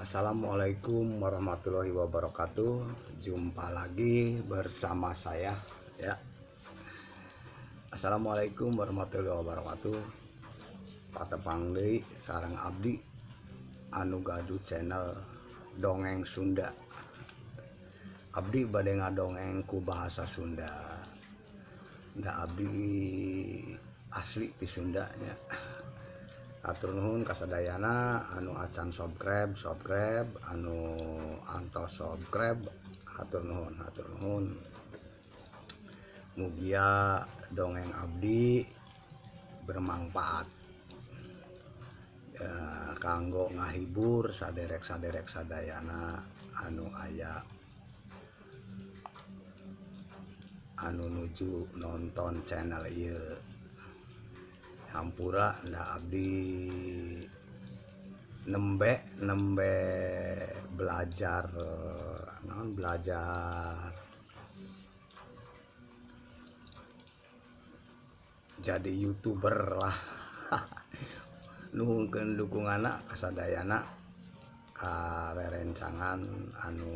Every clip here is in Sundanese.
Assalamualaikum warahmatullahi wabarakatuh. Jumpa lagi bersama saya ya. Assalamualaikum warahmatullahi wabarakatuh. Patepang deui sareng abdi anu gaduh channel Dongeng Sunda. Abdi bade ngadongeng ku bahasa Sunda. Da abdi asli ti Sunda nya. Atur nuhun kasadayana anu acan subscribe subscribe, anu antos subscribe hatur nuhun hatur nuhun. Mugia dongeng abdi bermanfaat ya, kanggo ngahibur saderek-saderek sadayana anu aya anu nuju nonton channel ieu. Hampura nda abdi nembe belajar non belajar jadi youtuber lah. Nuhunkeun dukunganna kasadayana ka rerencangan anu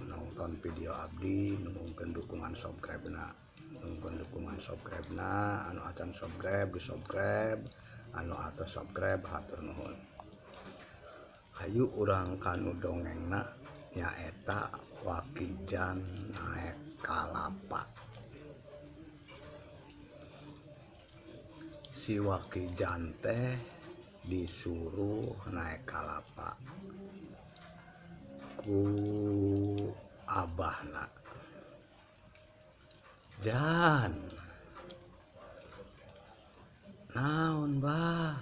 nonton video abdi, nuhunkeun dukungan subscribe-na. Nuhunkeun dukungan subscribe-na, anu acan subscribe di subscribe, anu atos subscribe hatur nuhun. Hayu urang kanu dongengna nyaeta Wakijan naek kalapa. Si Wakijan teh disuruh naek kalapa ku abahna. Jan, naon bah?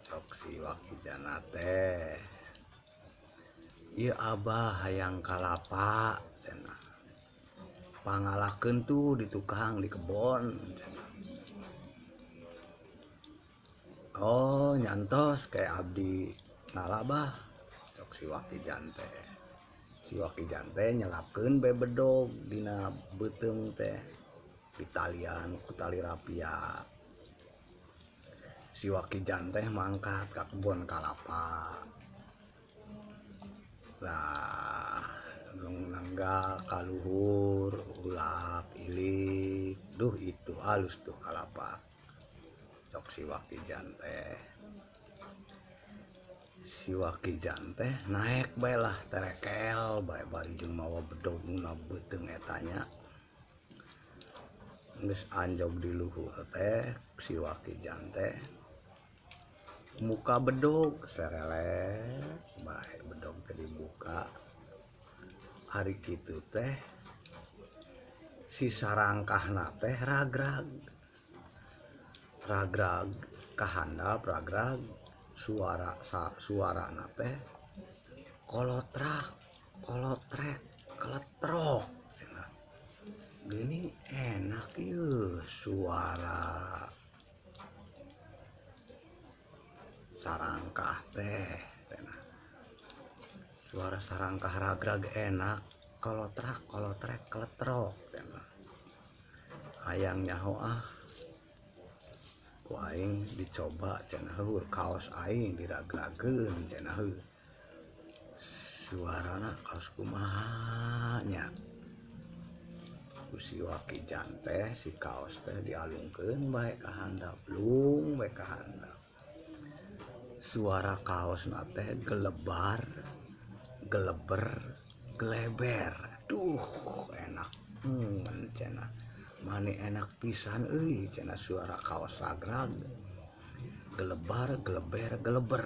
Cok si Wakijana teh. Ieu abah hayang kalapa cenah. Pangalakeun tuh di tukang di kebon cenah. Oh, nyantos kayak abdi nala bah. Cok si Wakijan teh. Si Wakijan teh nyelapkeun bae bedog dina beuteung teh ditalian ku tali rapia. Si Wakijan teh mangkat ka kebon kalapa. Lah nangga kaluhur ulak ilik, duh itu halus tuh kalapa. Cok si Wakijan teh. Si Wakijan teh naek bae lah terekel bae bari jeung mawa bedog na beuteung eta nya. Geus anjog di luhur teh si Wakijan teh muka bedog serelek bae bedog teh dibuka. Hari kitu teh si sarangkahna teh ragrag. Ragrag kahandap ragrag suara suarana teh kolotrak kolotrek keletrok cenah. Geuning enak ieu suara sarangkah teh cenah. Suara sarangkah ragrag enak kolotrak kolotrek keletrok cenah. Hayang nyaho ah ku aing dicoba cenah heuh kaos aing diragrageun cenah heuh. Suarana kaos kumaha nya. Ku si Wakijan teh si kaos teh dialungkeun bae ka handap, lung bae ka handap. Suara kaosna teh gelebar, geleber, geleber. Duh, enak cenah. Mani enak pisan euy cenah suara kaos ragrag. Gelebar, geleber, geleber.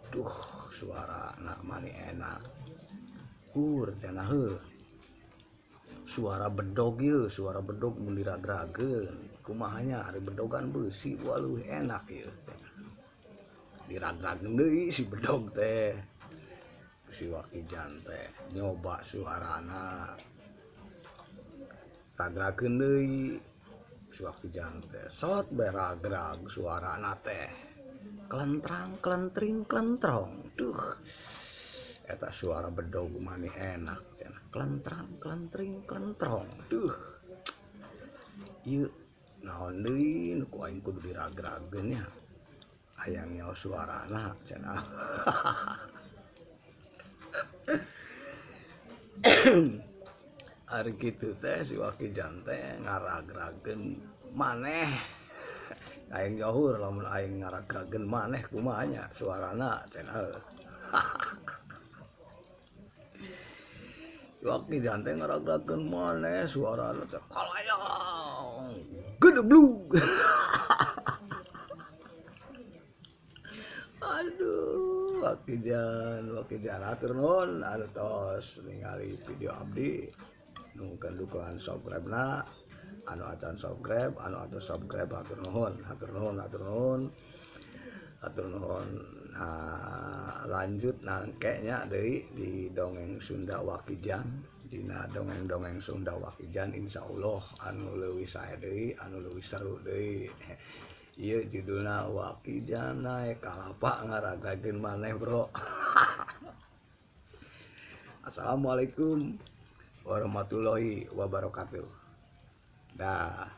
Duh, suarana mani enak. Kur cenah heuh. Suara bedog ieu, suara bedog mun diragrageun. Kumaha nya ari bedogan beusi waluh enak ieu cenah. Diragrageun deui si bedog teh. Si Wakijan teh nyoba suarana. Ragrageun deui si Wakijan teh sot bae ragrag suarana teh kelentrang kelentring kelentrong. Duh, eta suara bedog mani enak cenah. Kelentrang kelentring kelentrong. Duh, ieu naon deui nu ku aing kudu diragrageun nya, hayang nyaho suarana cenah. Ari kitu teh si Wakijan teh ngaragrageun maneh. Aing nyohur lamun aing ngaragrageun maneh kumaha nya suarana cenah. Wakijan teh ngaragrageun maneh suarana teh kalayang gedeblug. Aduh, Wakijan hatur nuhun anu tos ningali video abdi. Nungkeun dukungan subscribe-na, anu acan subscribe, anu atuh subscribe hatur nuhun, hatur nuhun, hatur nuhun. Hatur nuhun. Nah, lanjut nangke nya deui di dongeng Sunda Wakijan, dina dongeng-dongeng Sunda Wakijan insyaallah anu leuwih sae deui, anu leuwih seru deui. Ieu judulna Wakijan naek kalapa ngaragrageun maneh, bro. Assalamualaikum warahmatullahi wabarakatuh. Dah.